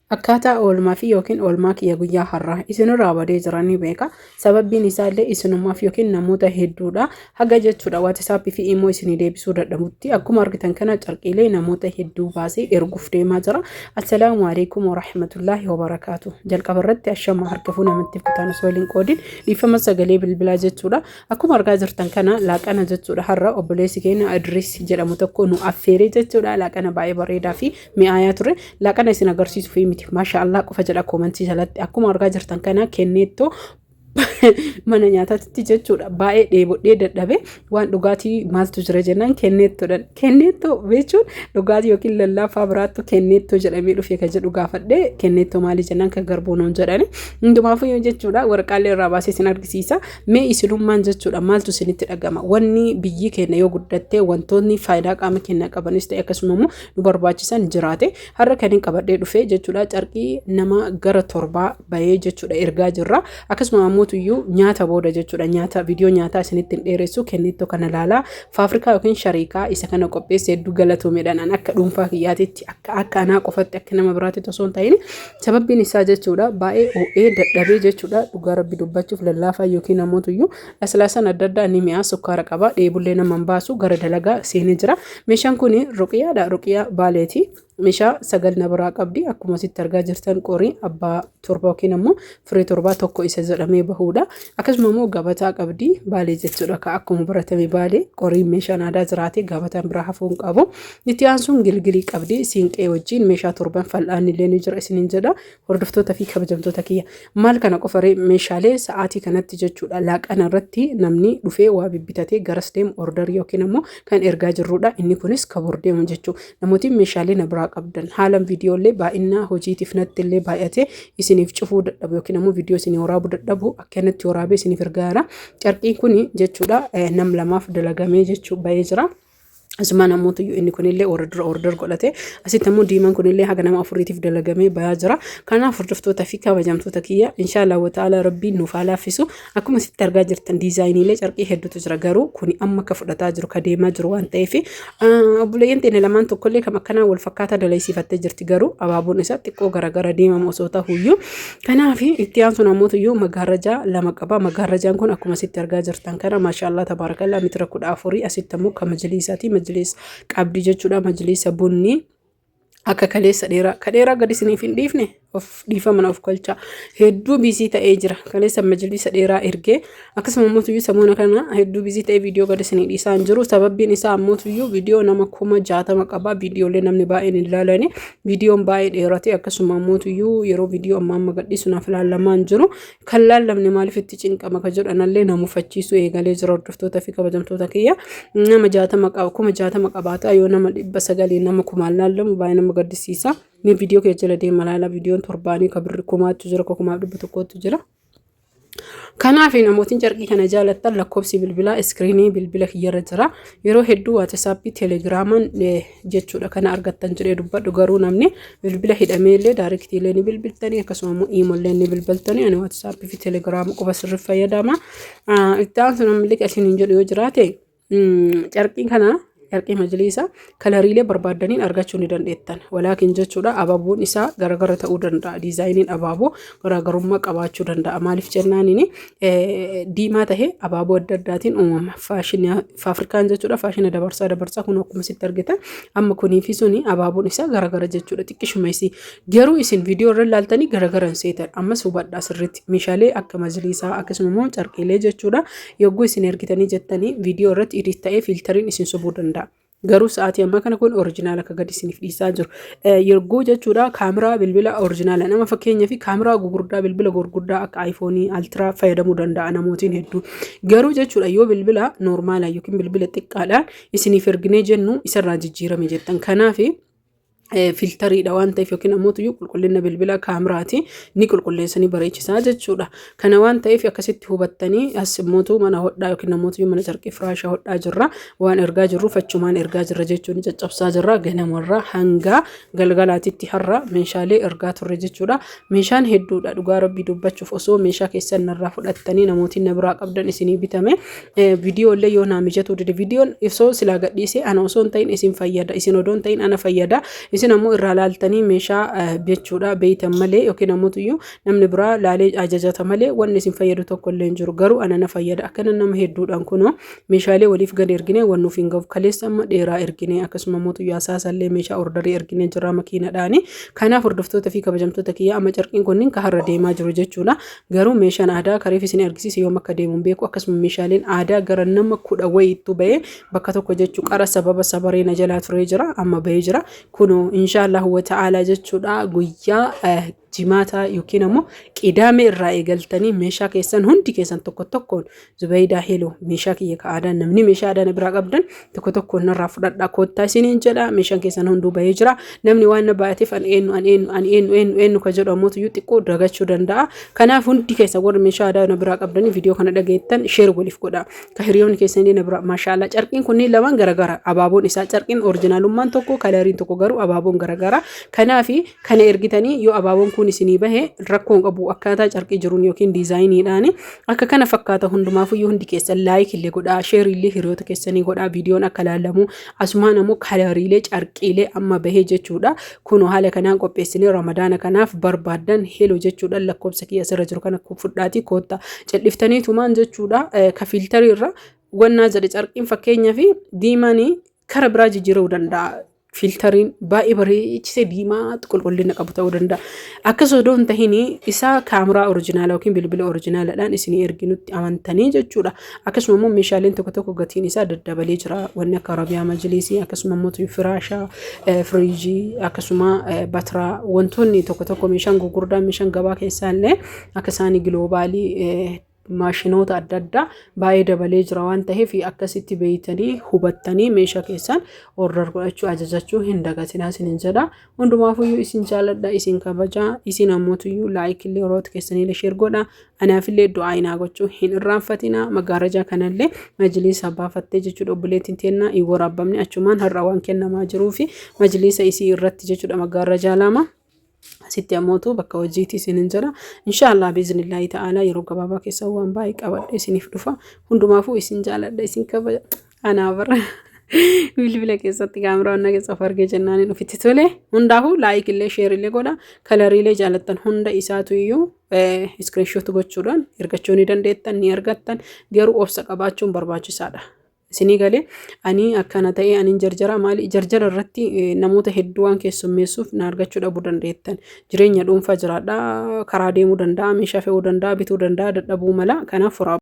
Akkaataa oolmaa fi yookiin oolmaa kiyya guyyaa har'aa isinirraa badee jira ni beeka. Sababbiin isaallee isinumaaf yookiin namoota hedduudha. Haga jechuudha WhatsApp fi Imo isinii deebisuu dadhabutti akkuma argitan kana carqiilee namoota hedduu baasee erguuf deemaa jira. Assalaamu alaikum warahmatullaahi wabarakaatu. Jalqaba irratti ashama harka fuuna amantiif kutaan osoo waliin qoodin dhiifama sagalee bilbilaa jechuudha. Akkuma argaa jirtan kana laaqana jechuudha har'a obboleessi keenya Idris jedhamu tokko nu affeeree jechuudha laaqana baay'ee bareedaa fi mi'aayaa ture. Laaqana isin agarsiisuuf miti maasha Allah qofa jedha koomantii jalatti akkuma argaa jirtan kana kenneettoo mana nyaataatti jechuudha baay'ee dheebodhee dadhabe waan dhugaatii maaltu jira jennaan kenneettoodhaan kenneettoo jechuun dhugaatii yookiin lallaafaa biraattu kenneettoo jedhamee dhufe kan jedhu gaafadhee kenneettoo maalii jennaan kan garbuu nuun jedhani hundumaafuu jechuudha waraqaalee irraa baasee isin argisiisa. Mee isinummaan jechuudha maaltu isinitti dhagama? Wanni biyyi keenya yoo guddatte wantoonni faayidaa qaama keenya qabanis ta'e akkasuma immoo nu barbaachisan jiraate har'a kan hin qabadhee dhufe jechuudha carqii nama gara torbaa bahee jechuudha ergaa jirra. Akkasuma ammoo tuyyuu nyaata booda jechuudha nyaata viidiyoo nyaataa isinitti hin dheeressu kennittoo kana laalaa faafrikaa yookiin shariikaa isa kana qopheesse hedduu galatoomeedhaan an akka dhuunfaa kiyyaatitti akka akka anaa qofatti akka nama biraatti osoo hin ta'in Sababbiin isaa jechuudha baay'ee ho'ee dadhabee jechuudha dhugaa rabbi dubbachuuf lallaafaa yookiin namootuyyuu laslaasaan adda addaa ni mi'aa sukkaara qaba dheebullee nama hin baasu gara dalagaa seenee jira. Meeshaan kun ruqiyaadha ruqiyaa baaleeti. Meeshaa 9 na biraa qabdi akkuma asitti argaa jirtan qorii abbaa torba yookiin ammoo firee torbaa tokko isa jedhamee bahuudha. Akkasuma immoo gabataa qabdi baalee jechuudha ka akkuma baratame baalee qoriin meeshaan aadaa jiraate gabataan biraa hafuu hin qabu. Itti aansuun gilgilii qabdi siinqee wajjin meeshaa torban fal'aanni illee ni jira isiniin jedha hordoftoota fi kabajamtoota kiyya. Maal kana qofaree meeshaalee sa'aatii kanatti jechuudha laaqana irratti namni dhufee waa bibbitatee garas deemu ordarii yookiin ammoo kan ergaa jirrudha. Inni kunis kabor deemu jechuudha. Namootiin meeshaalee na biraa qabdan haalan viidiyoolee baay'inaa hojiitiif natti illee baay'atee isiniif cufuu dadhabu yookiin ammoo viidiyoo isinii waraabuu dadhabu akka natti waraabee isiniif ergaara. Carqiin kun jechuudha nam lamaaf dalagamee jechuu bahee jira. Asumaan ammoo tuyyuu inni kunillee warra dura order godhate asitti ammoo diimaan kunillee haga nama afuriitiif dalagamee bayaa jira. Kanaaf hordoftoota fi kabajamtoota kiyya inshaallah wa ta'ala rabbiin nuuf haa laaffisu. Akkuma asitti argaa jirtan diizaayiniilee carqii hedduutu jira garuu kuni amma akka fudhataa jiru ka deemaa jiru waan ta'eef obboleeyyan teenya lamaan tokkollee kam akkanaa wal fakkaataa dalaysiifattee jirti garuu abaaboon isaa xiqqoo garagara deemama osoo ta'uyyuu. Kanaaf itti aansuun ammoo tuyyuu magaarrajaa lama qaba. Magaarrajaan kun akkuma asitti argaa jirtan kana maashaallah tabaarakallaa mitira 14 asitti ammoo kan majliisaati. Majliis qabdi jechuudha. Majliisa bunni akka kaleessa dheeraa ka dheeraa gadi isiniif hin dhiifne of dhiifama na of kolchaa hedduu biisii ta'ee jira. Kaleessa majliisa dheeraa ergee akkasuma ammoo tuyyuu samoona kana hedduu biisii ta'ee viidiyoo gadi isinii dhiisaa hin jiru. Sababbiin isaa ammoo tuyyuu viidiyoo nama 60,000 qaba. Viidiyoolee namni baay'een hin ilaalani. Viidiyoon baay'ee dheerate akkasuma ammoo yeroo viidiyoo amma amma gadhiisu naaf laallamaa hin jiru. Kan laallamne maaliif itti cinqama ka jedhanallee na mufachiisuu eegalee jira hordoftoota fi kabajamtoota kiyya. Nama 60 qaba 60,000 qabaata yoo nama 900 nama kumaan laallamu baay'ee nama gaddisiisa. Mee viidiyoo kee jala deema laala viidiyoon torbaanii ka birri kumaatu jira ka 1,100tu jira. Kanaaf namootiin carqii kana jaalattan lakkoofsi bilbilaa iskiriinii bilbila kiyyarra jira. Yeroo hedduu waatisaappii teelegiraamaan jechuudha kana argattan jedhee dubbadhu garuu namni bilbila hidhamee illee daariktiilee ni bilbiltanii akkasuma immoo iimollee ni bilbiltanii ani waatisaappii fi teelegiraama qofa sirrii fayyadama. Itti aansuun ammallee isiniin jedhu yoo jiraate Carqii kana carqii majliisa kalariilee barbaaddaniin argachuu ni dandeettan. Walaakin jechuudha abaaboon isaa garagara ta'uu danda'a. Diizaayiniin abaaboo garaagarummaa qabaachuu danda'a. Maaliif jennaaniin diimaa ta'ee abaaboo adda addaatiin uumama. Faashinii faafrikaan jechuudha faashina dabarsaa dabarsaa kun akkuma sitti argitan amma kunii fi suni abaaboon isaa garagara jechuudha xiqqishuma isii. Garuu isin viidiyoo irra ilaaltanii garagara hin seetan. Ammas hubadhaa sirriitti meeshaalee akka majliisaa akkasuma immoo carqiilee jechuudha Yogguu isin ergitanii jettanii viidiyoo irratti edit ta'ee fiiltariin isin sobuu danda'a. Garuu sa'aatii ammaa kana kun orijinaala akka gadi isiniif dhiisaa jiru. Yogguu jechuudha kaameraa bilbila orijinaala nama fakkeenyaa fi kaameraa gurguddaa bilbila gurguddaa akka aayifoonii altiraa fayyadamuu danda'a namootiin hedduu. Garuu jechuudha yoo bilbila noormaalaa yookiin bilbila xiqqaadhaan isiniif erginee jennu isarraa jijjiirame jettan. Kanaaf filtariidha waan ta'eef yookiin ammoo tuyyuu qulqullina bilbila kaameraati ni qulqulleessanii bareechisaa jechuudha. Kana waan ta'eef akkasitti hubattanii as immootu mana hodhaa yookiin ammoo tuyyuu mana carqii firaasha hodhaa jirra waan ergaa jirruuf achumaan ergaa jirra jechuun caccabsaa jirra ganamarraa hanga galgalaatitti har'a meeshaalee ergaa turre jechuudha. Meeshaan hedduudha dhugaa rabbii dubbachuuf osoo meeshaa keessan narraa fudhattanii namootiin na biraa qabdan isinii bitame Viidiyoo illee yoo naa mijatuu dide viidiyoon osoo silaa gadhiisee ana osoo hin ta'in isin fayyada isin odoo hin ta'in ana fayyada Isin ammoo irraa laaltanii meeshaa jechuudha beeytan malee yookiin ammoo namni biraa laalee ajajata malee wanni isin fayyadu tokko illee hin jiru. Garuu ana na fayyada. Akkana nama hedduudhaan kunoo meeshaalee waliif gad ergine waan nuuf hin gahu. Kaleessa amma dheeraa ergine, akkasuma ammoo aasaasallee meeshaa orderii ergine jira makiinadhaani. Kanaaf, hordoftoota fi kabajamtoota kiyya, amma carqiin kunniin ka har'a deemaa jiru jechuudha. Garuu meeshaan aadaa kareef isin argisiise yoom akka deemu hin beeku. Akkasuma meeshaaleen aadaa gara nama 10 wayiittu bahee bakka tokko jechuu qara sababa sabaree na jalaa turee jira, amma bahee jira. Kunoo inshaallahu wa ta'aalaa jechuudha, guyyaa Jimaataa yookiin ammoo Qidaame irraa eegaltanii meeshaa keessan hundi keessan tokko tokkoon Zubayidaa heloo, meeshaa kiyya ka aadaa, namni meeshaa aadaa na biraa qabdan tokko tokkoon narraa fudhadhaa koottaa isiniin jedha. Meeshaan keessan hunduu bahee jira. Namni waan na baay'ateef an eenyu, an eenyu, an eenyu, eenyu, eenyu ka jedhu ammoo tuyyuu xiqqoo dagachuu danda'a. Kanaaf hundi keessan warri meeshaa aadaa na biraa qabdanii viidiyoo kana dhageettan share waliif godha. Ka hiriyoonni keessanii na biraa, maashaallah, carqiin kunniin lamaan garagara. Abaaboon isaa carqiin originalummaan tokko, coloriin tokko, garuu abaaboon garagara. Kanaafi kana ergitanii yoo abaaboon kun isinii bahe rakkoon qabu, akkaataa carqii jiruun yookiin designiidhaan akka kana fakkaata. Hundumaafuyyuu hundi keessan like illee godhaa, share illee hiriyoota keessanii godhaa, viidiyoon akka laalamu. Asumaan ammoo coloriilee carqiilee amma bahee jechuudha. Kunoo haala kanaan qopheessinee Ramadaana kanaaf barbaaddan heloo jechuudha, lakkoofsa kiyya asirra jiru kana fudhaatii koottaa. Calliftaniitumaan jechuudha, ka filterii irra wannaa jedhe carqiin fakkeenyaa fi diimaanii kara biraa jijjiiruu danda'a. Filteriin baay'ee bareechisee diimaa qulqullina qabu ta'uu danda'a. Akkas odoo hin tahin isaa kaameraa original yookiin bilbila originaladhaan isinii erginutti amantanii jechuudha. Akkasuma immoo meeshaaleen tokko tokko gatiin isaa daddabalee jira. Wanni akka Arabiyaa majlisii, akkasuma immoo firaashaa, firiijii, akkasuma batiraa, wantoonni tokko tokko, meeshaan gurguddaan, meeshaan gabaa keessaa illee akka isaanii giloobalii, maashinoota adda addaa baay'ee dabalee jira waan ta'eef, akkasitti beeytanii hubattanii meeshaa keessan order godhachuu, ajajachuu hin dagatinaa isinin jedha. Hundumaafuyyuu isin jaaladha, isin kabajaa. Isin ammootuyyuu like illee yeroo keessanii share godha. Anaafillee du'aa inaa gochuu hin irraanfatina. Magaarajaa kanallee majliisa baafattee jechuudha obboleettiin teennaa, hin waraabamne achumaan har'a waan kennamaa jiruu fi majliisa isii irratti jechuudha magaarajaa lama. Asitti ammootu bakka hojiitti isinin jira. Inshaallah biiznillaahi ta'aalaa yeroo gabaabaa keessa waan baay'ee qabadhe isiniif dhufa. Hundumaafuu isin jaaladha, isin kabaja. Anaa bara bilbila keessatti kaameraa onnaa keessa of argee jennaan ofitti tole. Hundaafuu like illee share illee godha. Coloriilee jaalattan hunda isaatu iyyuu screenshot gochuudhaan ergachuu ni dandeettan, ni argattan. Garuu obsa qabaachuun barbaachisaadha. Isinii galee ani akkana ta'ee ani jarjara maali jarjara irratti namoota hedduu waan keessummeessuuf na argachuu dhabuu dandeettan. Jireenya dhuunfaa jiraadha, karaa deemuu danda'a, meeshaa fe'uu danda'a, bituu danda'a, dadhabuu mala. Kanaaf furaa.